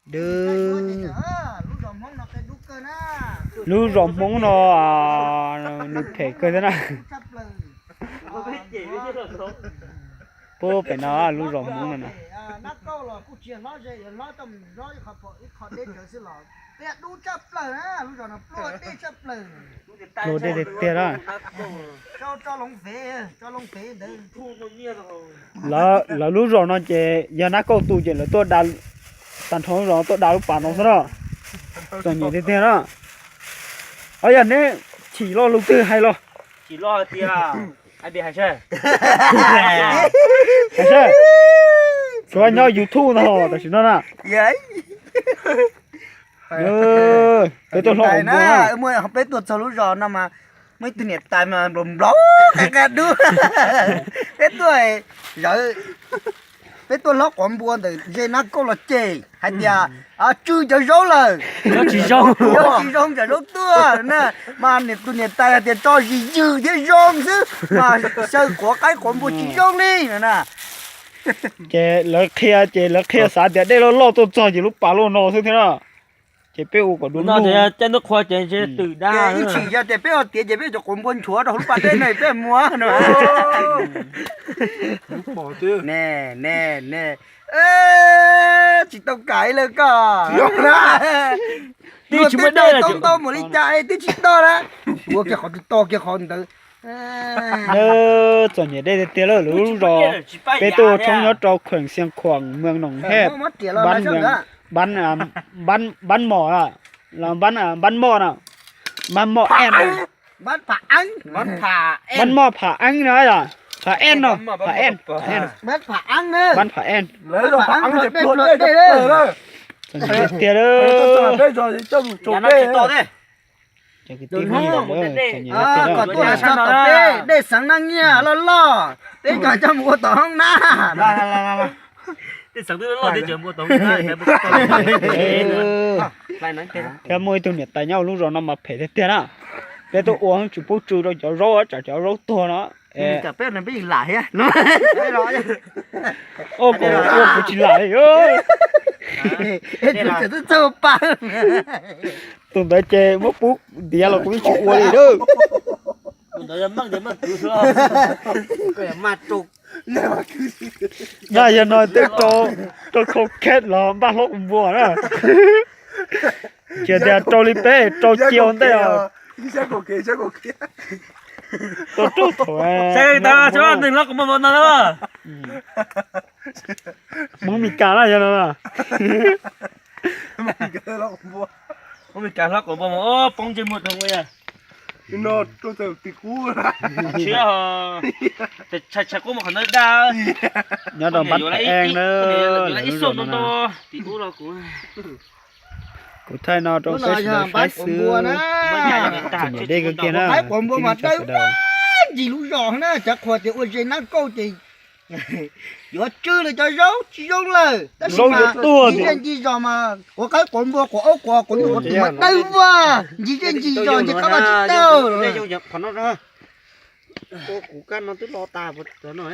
Dw, lub zos Hmoob no nws phem kawg thiab na. Puag pem no lub zos Hmoob no na. Pluag dej tiag tiag na. Lawv lub zos no ces yog Nab Kauj tu ces lawv tuaj da, tag nrho lub zos no tuaj da lub pas no xwb na. Txom nyem tiag tiag na. Os, yog neb chim lo lus twg hais los. Hais saib, tsuav nyob YouTube no tam sim no na. Peb tuaj hlob qhov npua na. Peb tuaj txog lub zos no mas muaj ib tug niam tais mas nplaum nplaum qab qab dub. Peb tuaj zawv, peb tuaj hlob quav npua ntawm ze Nab Kauj los cem hais tias tswj cov zaub lawm, tsis zoo, tsis zoo cov zaub tuaj na. Mas tus niam tais hais tias tso zis ywg thiab zoo xwb mas xyaw quav qaib quav npua tsis zoo li no na. Ces lawv qhia, ces lawv qhia xav tias dej loj loj tuaj txog ces lub pas loj no xwb thiab na. Ces peb ua kom dua no. Caij ntub qhua ces twm dab. Ib tsis yog tias peb ua tiav ces peb cov quav npua nchuav rau hauv lub pas dej no peb muab no. Ne, ne, ne, tsis tau kam ib leeg koj. Twb tsis muaj dej, tau ntau mus li cas twb tsis tau na. Ua kiag qhov twg tau kiag qhov ntawd. Txom nyem dej tiag tiag lawm lub zos. Peb tuaj tshoob nyob rau khueem Xiav Khuam, moos Noom Hej, Npab Mom, Npab Mom na, Npab Mom Eeb, Npab Mom Pham Eeb no, Pham Eeb no, Pham Eeb, Npab Pham Eeb. Txom nyem tiag tiag lawm. Dej xeev nab nyiaj loj loj, peb cov coj mus ua tom hoob na. Thiab muaj ib tug niam tais nyob lub zos no mas phem tiag tiag na. Peb tuaj ua tsis pub tsw rau cov zaub, tsam cov zaub tuag no. Ua kuv tsis lam li. Tus ntawd ces muab pub ntiav los kuv yeej tsis ua li lawm. Yog no tej rau khau khet los npaj hlob quav npua na. Tsis tias rau li peb rau cia ua ntej os. Rau rau thaum Hmoob Mes Kas na yog no. Hmoob Mes Kas hlob quav npua mas poob ntsej muag dhau ua. Tshaib tshaib qub mus qhov ntawd daj. Nyob rau npab Pham Eeb na, lub zos no. Kuv thaij no rau peb sawv daws saib xwb. Txom nyem dej kawg kiag na. Ncig lub zos na, cov qhua tias ua ze Nab Kauj ces yuav tsw lawm cov zaub tsis zoo lawm, tab sis mas ncig zej ncig zos mas quav qaib quav npua quav aub quav quav nyuj quav twm mas dawb vag, ncig zej ncig zos ncig qab vaj tsis tau. Kuv kab no twb lo tas no.